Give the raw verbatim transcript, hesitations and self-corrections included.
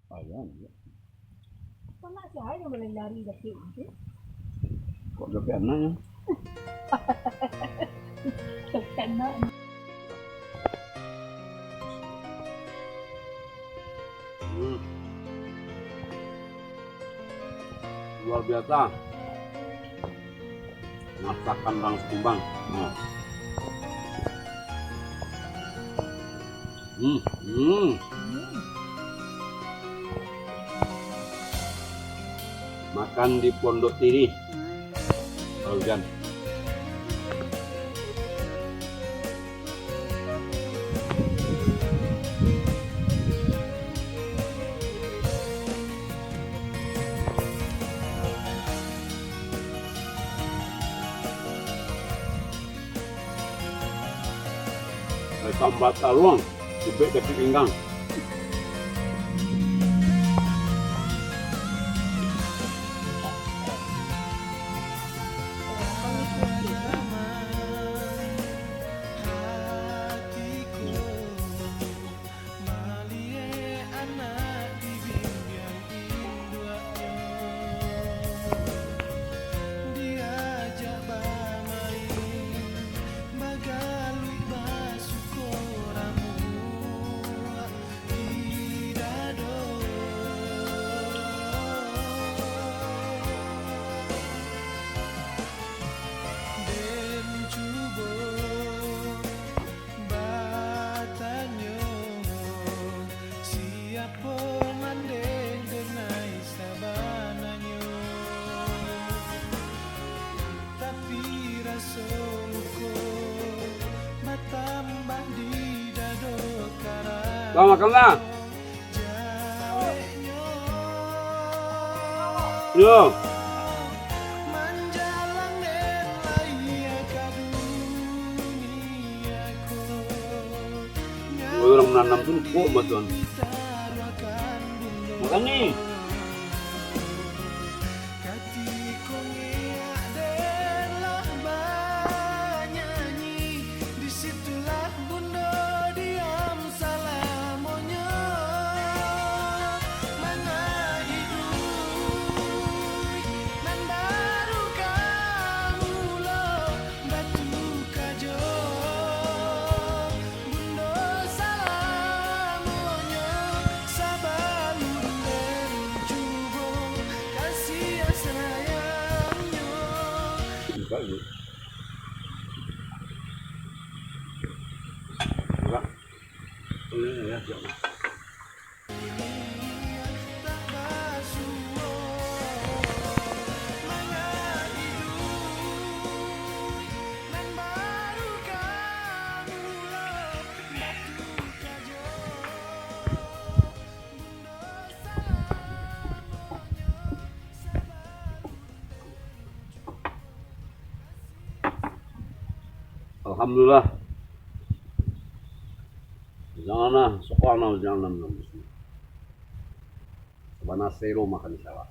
Ayo, ayo. Kok nak cari yang balari-lari dakek tu? Kok dakek anak, ya? Dakek anak. Hmm. Luar biasa. Masakan urang Sikumbang. Nah. Hmm, hmm. Makan di Pondok Tiri. Kalau hujan. Tambah taruang, ubek kaki pinggang. Maliek anak dibimbiang induaknyo, diajak bamain, bagaluik basuko ramuak di dado. Den cubo batanyo, siapo mandeh denai sabananyo? Tapi raso luko batambah di dado karano. Lah, makanlah. Yo. Urang mananam tu lupo bantuan. Makan ni. Katiko ngiak den lah banyanyi, di situlah Bundo diam salamonyo. Mangahi duit nan baru ka mulo, batuka jo Bundo salamonyo, sabalun den cubo kasih sayangnyo. Buka dulu. Buka. Ini ya, siap. Alhamdulillah. Janganlah, sokong lah, jangan. Sabana sero makan di sawah.